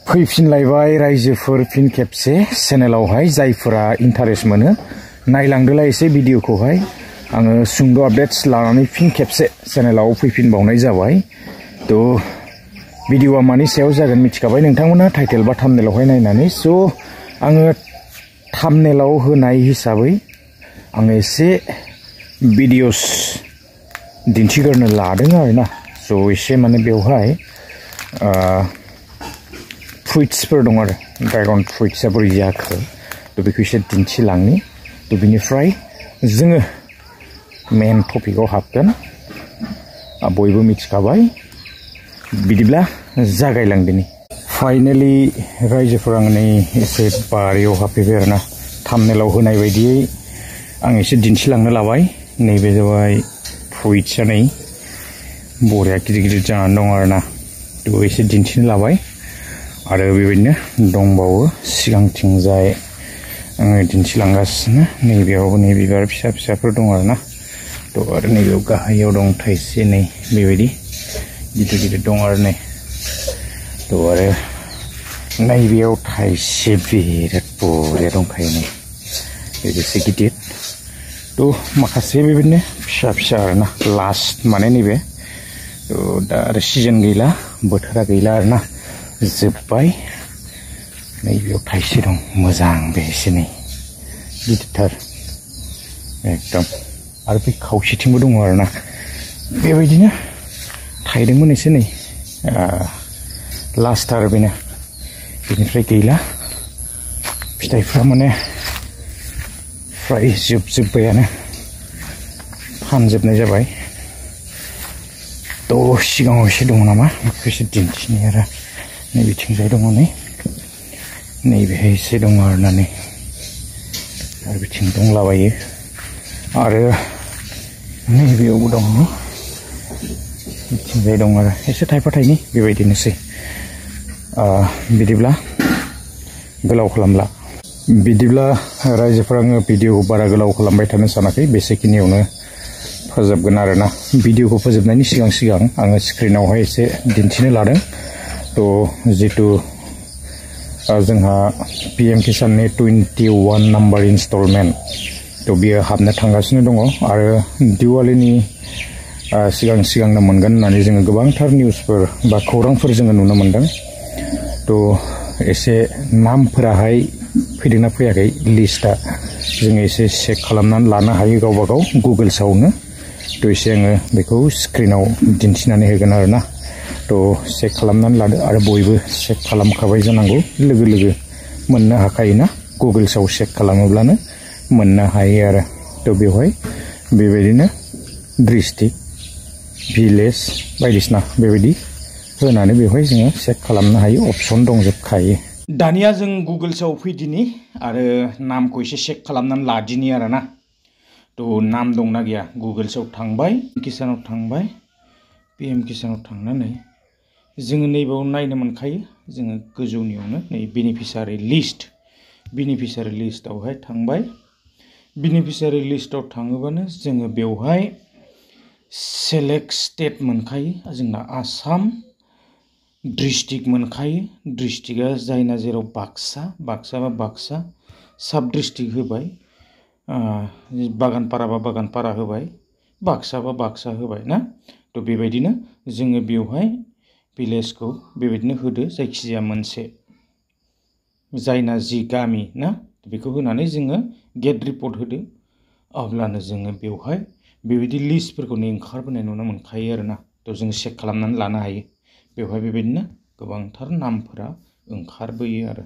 फैफिनलायबाय रायजोफोर फिन खेबसे चेनेलावहाय जायफोरा इन्टारेस्ट मोनो नायलांदोला एसे भिडिअखौहाय आङो सुंद' आपडेट्स लानानै फिन खेबसे चेनेलाव फैफिनबावनाय जाबाय तो भिडिअआ मानि सायाव जागोन मिथिखाबाय नोंथांमोना टाइटेल बा थाम्बनेलावहाय नायनानै स' आङो थाम्बनेलाव होनाय हिसाबै आङो एसे भिडिअस दिन्थिग्रोनो लादों आरोना स' एसे माने बेवहाय फ्रुइट्सफोर दं आरो ड्रागन फ्रुइट्सआ बोरै जाखो तो बेखौ एसे दिन्थिलांनि तो बिनिफ्राय जोङो मेन टपिकआव हाबगोन बयबो मिथिखाबाय बिदिब्ला जागायलांदिनि फाइनाली रायजोफोर आं नै एसे बारियाव हाबफैबाय आरोना थाम्बनेलाव होनाय बायदियै आं एसे दिन्थिलांनो लाबाय नैबे जाबाय फ्रुइट्सआ नै बरिया गिदिर गिदिर जानानै दं आरोना तो एसे दिन्थिनो लाबाय आरो बेबायदिनो दंबावो सिगांथिंजाय आङो दिन्थिलांगासिनो नैबेयावबो नै बिबार फिसा फिसाफोर दं आरोना तो आरो नैबेयाव गाहायाव दं थाइसे नै बेबायदि गिदिर गिदिर दं आरो नै तो आरो नैबेयाव थाइसे बिराद बरिया दंखायो नै बेसे गिदिर तो माखासे बेबायदिनो फिसा फिसा आरोना लास्ट माने नैबे तो दा आरो सिजन गैला बोथोरा गैला आरोना जोब्बाय नैबेयाव थाइसे दं मोजां बे एसे नै गिदिरथार एकदम आरो बे खावसेथिंबो दङ आरोना बेबायदिनो थाइदोंमोन एसे नै लास्ट आरो बेनो बेनिफ्राय गैला फिथाइफ्रा माने फ्राय जोबजोब्बायानो फानजोबनाय जाबाय तो सिगाङाव एसे दङ नामा बेखौ एसे दिन्थिनि आरो नैबेथिंजाय दङ नै नैबेहाय एसे दङ आरोना नै आरो बिथिं दंलाबायो आरो नैबेयावबो दङ बिथिंजाय दं आरो एसे थाइफा थाइनै बेबायदिनोसै बिदिब्ला गोलाव खालामला बिदिब्ला रायजोफोर आङो भिडिअखौ बारा गोलाव खालामबाय थानो सानाखै बेसेखिनियावनो फोजोबगोन आरोना भिडिअखौ फोजोबनायनि सिगां आङो स्क्रिनावहाय एसे दिन्थिनो लादों तो जितु जोंहा PM किसाननि 21 नाम्बार इनस्टलमेन्ट तो बियो हाबनो थांगासिनो दङ आरो दिवालीनि सिगांनो मोनगोन होननानै जोङो गोबांथार निउसफोर बा खौरांफोर जोङो नुनो मोनदों तो एसे नामफोराहाय फैदोंना फैयाखै लिस्टआ जोङो एसे चेक खालामनानै लानो हायो गावबा गाव गुगोल्सआवनो तो एसे आङो बेखौ स्क्रिनाव दिन्थिनानै होगोन आरोना तो चेक खालामनानै लादो आरो बयबो चेक खालामखाबाय जानांगौ लोगो लोगो मोननो हाखायोना गुगोल्सआव चेक खालामोब्लानो मोननो हायो आरो तो बेवहाय बेबायदिनो डिस्ट्रिक्ट भिलेज बायदिसिना बेबायदि होनानै बेवहाय जोङो चेक खालामनो हायो अपसन दंजोबखायो दानिया जों गुगोल्सआव फैदिनि आरो नामखौ एसे चेक खालामनानै लादिनि आरोना तो नाम दंना गैया गुगोल्सआव थांबाय किसानाव थांबाय PM किसानाव थांनानै जोङो नैबाव नायनो मोनखायो जोङो गोजौनियावनो नै बेनिफिसारि लिस्टआवहाय थांबाय बेनिफिसारि लिस्टआव थाङोबानो जोङो बेवहाय सेलेक्ट स्टेट मोनखायो जोंना आसाम डिस्ट्रिक्ट मोनखायो डिस्ट्रिक्टआ जायना जेराव बाक्सा बा बाक्सा साब डिस्ट्रिक्ट होबाय बागानपारा बा बागानपारा होबाय बाक्सा बा बाक्सा होबाय ना तो बेबायदिनो जोङो बेवहाय भिलेजखौ बेबायदिनो होदो जायखिजाया मोनसे जायना जि गामि ना बेखौ होनानै जोङो गेट रिपर्ट होदो अब्लानो जोङो बेवहाय बेबायदि लिस्टफोरखौ ओंखारबोनाय नुनो मोनखायो आरोना तो जों चेक खालामनानै लानो हायो बेवहाय बेबायदिनो गोबांथार नामफोरा ओंखारबोयो आरो